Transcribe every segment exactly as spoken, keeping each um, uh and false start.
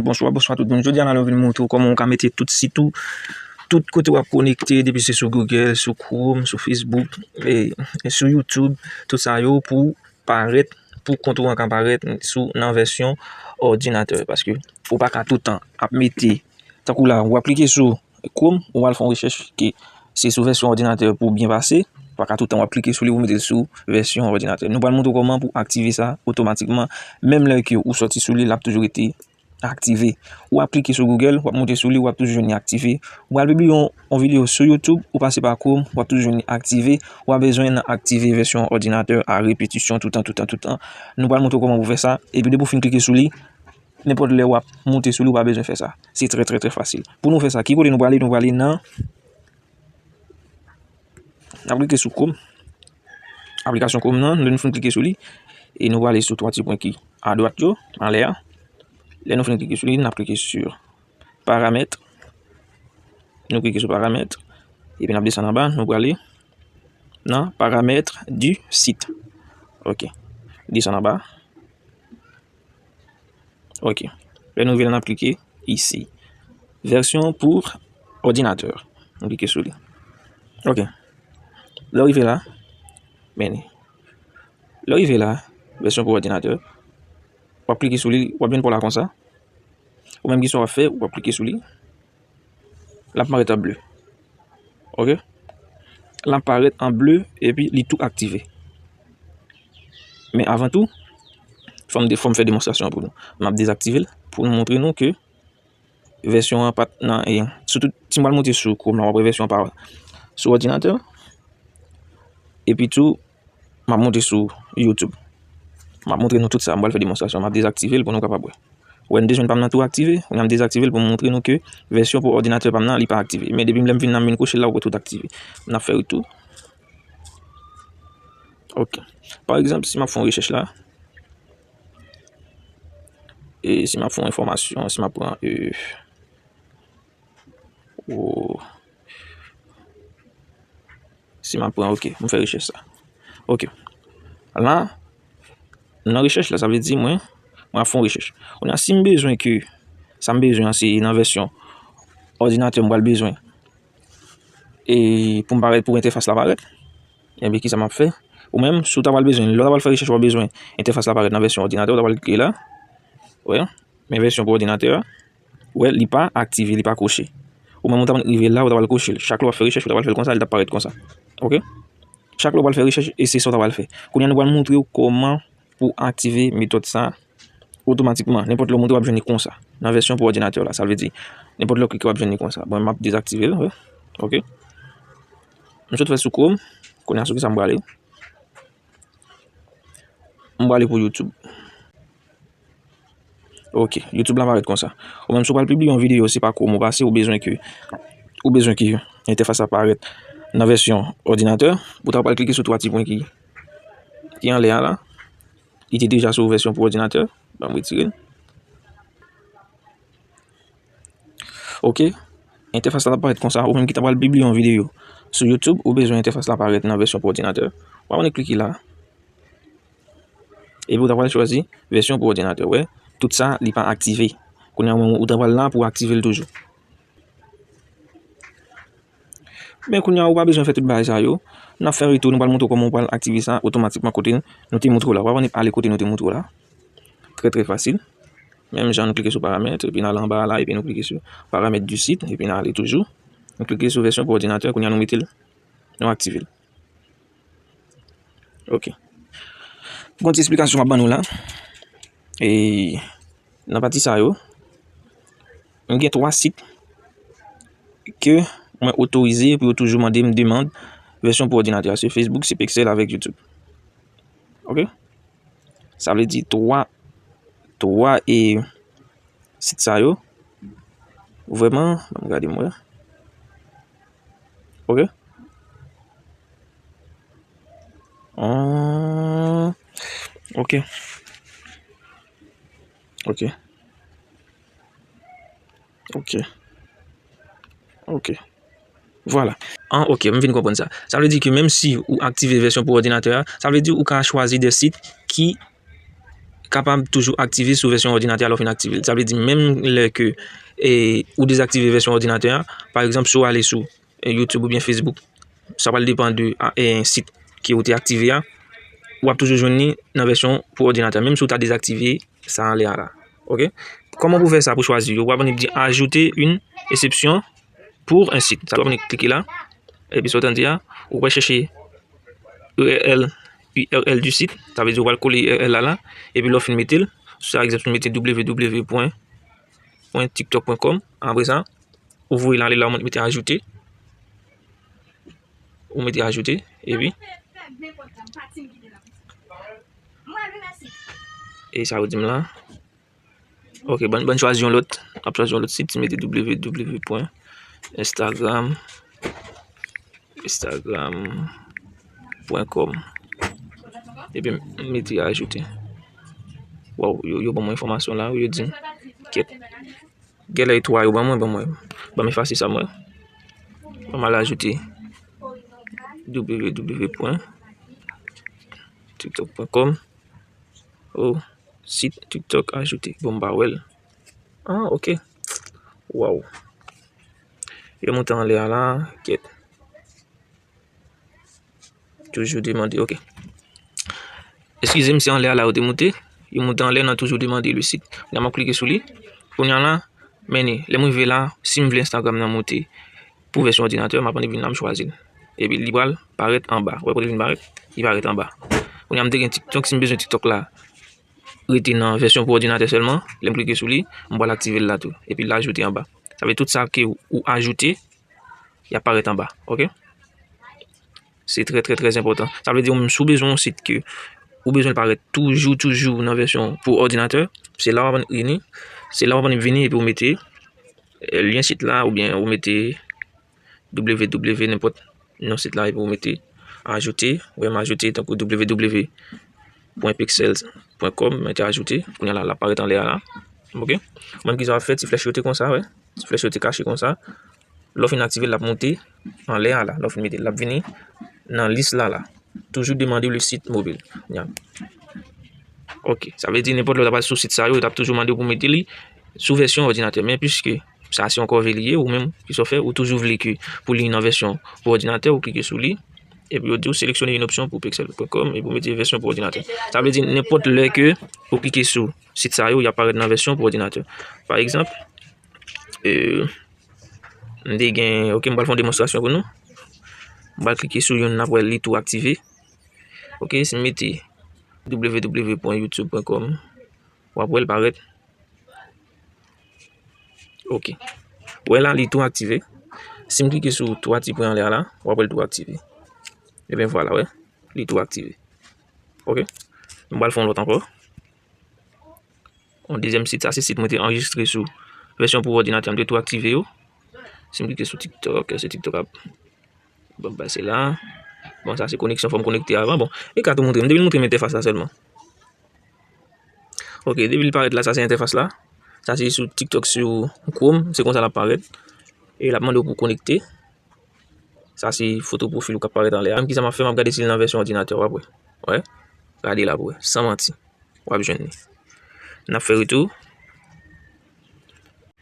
Bonswa, bonswa tout moun. Jodi a la, nou vin montre w kòman w ka mete tout sit ou, tout kote w ap konekte, depi se sou Google, sou Chrome, sou Facebook, e, e sou YouTube, tout sa yo pou parèt, pou kont ou an ka parèt sou, nan vèsyon òdinatè. Paske ou pa ka toutan ap mete, tankou la, w ap klike sou Chrome, ou al fè yon rechèch ke se sou vèsyon òdinatè pou byen pase, ou pa ka toutan w ap klike sou li, ou mete l sou vèsyon òdinatè. Nou pral montre w kòman pou aktive sa otomatikman, menm lè ke ou sòti sou li, l ap toujou rete aktive. Ou ap klike sou Google, w ap monte sou li, w ap toujou jwenn li aktive. Ou al pibliye yon, yon videyo sou YouTube, ou pase pa Chrome, w ap toujou jwenn li aktive. Ou ap bezwen nan aktive vèsyon òdinatè a repetisyon toutan, toutan, toutan. Nou pral montre w kòman pou fè sa. Epi depi w fin klike sou li, nenpòt lè w ap monte sou li, ou pa bezwen fè sa. Se trè, trè, trè fasil. Pou nou fè sa, ki kote nou prale? Nou prale nan N ap klike sou Chrome. Aplikasyon Chrome nan, lè nou fin klike sou li, e nou prale sou twa ti pwen ki adwat yo, anlè a. Lè nou fin klike sou li, n ap klike sou paramèt. Nou klike sou paramèt. Epi n ap desann anba, nou prale nan paramèt du site. Ok. Desann anba. Ok. Lè nou rive la, n ap klike isi. Vèsyon pou òdinatè. Nou klike sou li. Ok. Lè w rive la, men, lè w rive la, vèsyon pou òdinatè, w ap klike sou li, w ap jwenn pa w la konsa. Ou menm ki sa w ap fè, w ap klike sou li. L ap parèt an ble. Ok? L ap parèt an ble epi li tou aktive. Men avan tou, fò m de-, fò m fè demonstrasyon an pou nou. M ap dezaktive l pou nou montre nou ke vèsyon an pa t nan, e, sitou si m pral monte sou Chrome la, w ap wè vèsyon an pa sou òdinatè. Epi tou, m ap monte sou YouTube. M ap montre nou tout sa. M pral fè demonstrasyon. M ap dezaktive l pou nou kapab wè. Wè, m te jwenn pa m nan tou aktive. Kounye a m dezaktive l pou m montre nou ke vèsyon pou òdinatè pa m nan, li pa aktive. Men depi lè m vin nan, m vin kouche la, w wè tout aktive. N ap fè retou. Ok. Pa egzanp, si m ap fè yon rechèch la, e si m ap fè yon enfòmasyon, si m ap pran, e, o, si m ap pran, ok, m fè rechèch sa. Ok. La, nan rechèch la, sa vle di mwen, mwen ap fè yon rechèch. Kounye a, si m bezwen ke, sa m bezwen an, se nan vèsyon òdinatè m pral bezwen. E pou m parèt, pou entèfas la parèt, ebyen, kisa m ap fè? Ou menm, si w ta pral bezwen, lè w ta pral fè rechèch, w ap bezwen entèfas la parèt nan vèsyon òdinatè, w ta pral klike la. Wè, men vèsyon pou òdinatè a. Wè, li pa aktive, li pa kwoche. Ou menm ou ta konn rive la, ou ta pral kwoche l. Chak lè w ap fè rechèch, ou ta pral fè l konsa, li t ap parèt konsa. Ok? Chak lè w pral fè rechèch, e se sa w ta pral fè. Kounye a, nou pral montre w kòman pou aktive metòd sa otomatikman. Nenpòt lè w monte, w ap jwenn li konsa. Nan vèsyon pou òdinatè la, sa vle di, nenpòt lè w klike, w ap jwenn li konsa. Bon, m ap dezaktive l, wi. Ok? M sot fè sou Chrome. Kounye a, sou ki sa m prale? M prale pou YouTube. Ok, YouTube la parèt konsa. Ou menm si w pral pibliye yon videyo, se pa Chrome ou pase, ou bezwen ke, ou bezwen ke entèfas la parèt nan vèsyon òdinatè. Ou ta pral klike sou twa ti pwen ki, ki anlè a la. Li te deja sou vèsyon pou òdinatè. Ban m retire l. Ok. Entèfas la t ap parèt konsa. Ou menm ki ta pral pibliye yon videyo sou YouTube, ou bezwen entèfas la parèt nan vèsyon pou òdinatè. W ap annik klike la. Epi ou ta pral chwazi vèsyon pou òdinatè. Wè, tout sa, li pa aktive. Kounye a, ou menm, ou ta pral la pou aktive l toujou. Men kounye a, ou pa bezwen fè tout bagay sa yo. N ap fè retou, nou pral montre w kòman ou pral aktive sa otomatikman kote nou te montre w la. W ap annik ale kote nou te montre w la. Trè, trè fasil. Menm jan nou klike sou paramèt, epi n ale anba a la, epi nou klike sou paramèt du site, epi n ale toujou. Nou klike sou vèsyon pou òdinatè, kounye a nou mete l, nou aktive l. Ok. Gon ti esplikasyon m ap ban nou la. E nan pati sa yo, m gen twa sit ke mwen otorize pou yo toujou mande m demann vèsyon pou òdinatè a. Se Facebook, se Pexel avèk YouTube. Ok? Sa vle di twa, twa e sit sa yo. Vrèman, ban m gade m wè. Ok? Hum, ok. Ok. Ok. Ok. Vwala. Ah, ok, m vin konprann sa. Sa vle di ke menm si ou aktive vèsyon pou òdinatè a, sa vle di ou ka chwazi de sit ki kapab toujou aktive sou vèsyon òdinatè a lè w fin aktive l. Sa vle di, menm lè ke, e, ou dezaktive vèsyon òdinatè a, pa egzanp, si w ale sou, e, YouTube oubyen Facebook, sa pral depann de, a, e, sit ke ou te aktive a, w ap toujou jwenn li nan vèsyon pou òdinatè, menm si w ta dezaktive sa anlè a la. Oke? Kòman pou fè sa, pou chwazi yo? W ap annik di ajouter une exception pour un site. Sa w ap annik klike la. Epi sa w tande a, ou pral chèche U R L, U R L du site. Sa vle di ou pral kole U R L la la. Epi lè w fin mete l, sa egzanp, si w mete w w w point tiktok point com. Apre sa, ou voye l ale la, ou mete ajouter. Ou mete ajouter. Epi, e sa yo di m la. Ok, ban, ban chwazi yon lòt. Ap chwazi yon lòt sit, mete w w w point instagram, instagram point com. Epi mete ajouter. Waw, yo, yo ban mwen enfòmasyon la, yo di m. Kèt. Genlè e twa yo ban mwen, ban mwen. Ban m efase sa mwen. Ban m al ajouter w w w point tiktok point com. Oh, site TikTok ajouter. Bon, m pa wè l. Ah, ok. Waw. Yo moute anlè a la, kèt. Toujours demander, ok. Eskize m, se anlè a la yo te moute. Yo moute anlè nan toujours demander le site. Kounye a m ap klike sou li. Kounye a la, men ni, lè m rive la, si m vle Instagram nan moute pou vèsyon òdinatè, m ap annik vin la, m chwazi l. Epi li pral parèt anba. Ou wè kote l vin parèt? Li parèt anba. Kounye a m te gen TikTok, si m bezwen TikTok la rete nan vèsyon pou òdinatè sèlman, lè m klike sou li, m pral aktive l la tou. Epi l ajoute anba. Sa vle tout sa ke ou ajoute, y ap parèt anba. Ok? Se trè, trè, trè enpòtan. Sa vle di, si w bezwen yon sit ke ou bezwen l parèt toujou, toujou nan vèsyon pou òdinatè, se la w ap vini, se la w ap vini epi w mete, eh, lyen sit la, oubyen ou mete w w w nenpòt non sit la, epi ou mete ajouter, ou menm ajouter, tankou w w w point pexels point com, mete ajouter, kounye a la, l ap parèt anlè a la. Ok? Ou menm ki sa w ap fè, ti flèch yo te konsa, wè. Ti flèch yo te kache konsa. Lè w fin aktive l, l ap moute anlè a la. Lè w fin mete l, l ap vini nan lis la la. Toujours demander le site mobile. Nya. Ok, sa vle di nenpòt lè w ta pral sou sit sa yo, yo t ap toujou mande w pou mete li sou vèsyon òdinatè. Men piske sa se yon kòve li ye, ou menm, ki sa w fè, ou toujou vle ke pou li nan vèsyon pou òdinatè, ou klike sou li, epi yo di w seleksyone yon opsyon pou pexels point com, epi ou mete vèsyon pou òdinatè. Sa vle di nenpòt lè ke ou klike sou sit sa yo, y ap parèt nan vèsyon pou òdinatè. Pa egzanp, euh, m te gen, ok, m pral fè yon demonstrasyon pou nou. M pral klike sou youn, n ap wè li tou aktive. Ok, si m mete w w w point youtube point com, w ap wè l parèt. Ok. Ou wè la, li tou aktive. Si m klike sou twa ti pwen anlè a la, w ap wè l tou aktive. Ebyen, vwala, wè. Li tou aktive. Ok. M pral fè yon lòt ankò. Yon dezyèm sit, sa se sit mwen te anrejistre sou vèsyon pou òdinatè, m te tou aktive yo. Si m klike sou TikTok, se TikTok ap ban m pase la. Bon, sa se koneksyon, fò m konekte avan. Bon, e ka tou montre m, m te vin montre m entèfas la sèlman. Ok, depi l parèt la, sa se entèfas la. Sa se sou TikTok, sou Chrome, se konsa l ap parèt. E l ap mande w pou w konekte. Sa se foto pwofil ou k ap parèt anlè a. Menm kisa m ap fè, m ap gade si l nan vèsyon òdinatè, w ap wè. Wè, gade la pou wè, san manti. W ap jwenn li. N ap fè retou.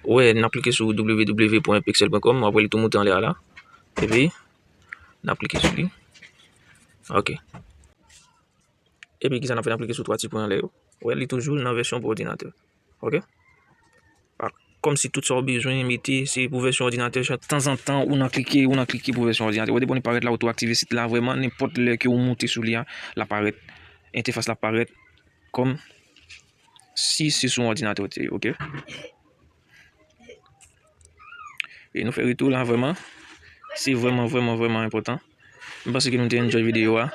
Wè, n ap klike sou w w w point pexels point com, w ap wè li tou moute anlè a la. Epi, n ap klike sou li. Ok. Epi, kisa n ap fè? N ap klike sou twa ti pwen anlè yo. Wè, li toujou nan vèsyon pou òdinatè. Ok? Pa kòmsi tout sa w bezwen mete, se pou vèsyon òdinatè, tanzantan, ou nan klike, ou nan klike pou vèsyon òdinatè. Wè, depi w parèt la, ou tou aktive sit la, vrèman, nenpòt lè ke ou moute sou li a, l ap parèt, entèfas la ap parèt kòm si se sou yon òdinatè ou te ye, ok? E nou fè retou la, vrèman. Se vrèman, vrèman, vrèman enpòtan. M panse ke nou te enjoy videyo a.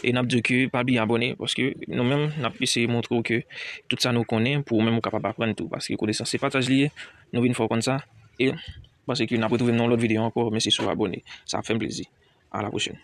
E n ap di w ke pa bliye abòne, paske nou menm, n ap eseye montre w ke tout sa nou konnen, pou ou menm ou kapab aprann tou. Paske konesans se pataj li ye, nou vin fè w konn sa. E m panse ke n ap retwouve m nan yon lòt videyo ankò, men se sou abòne. Sa ap fè m plezi. À la prochaine.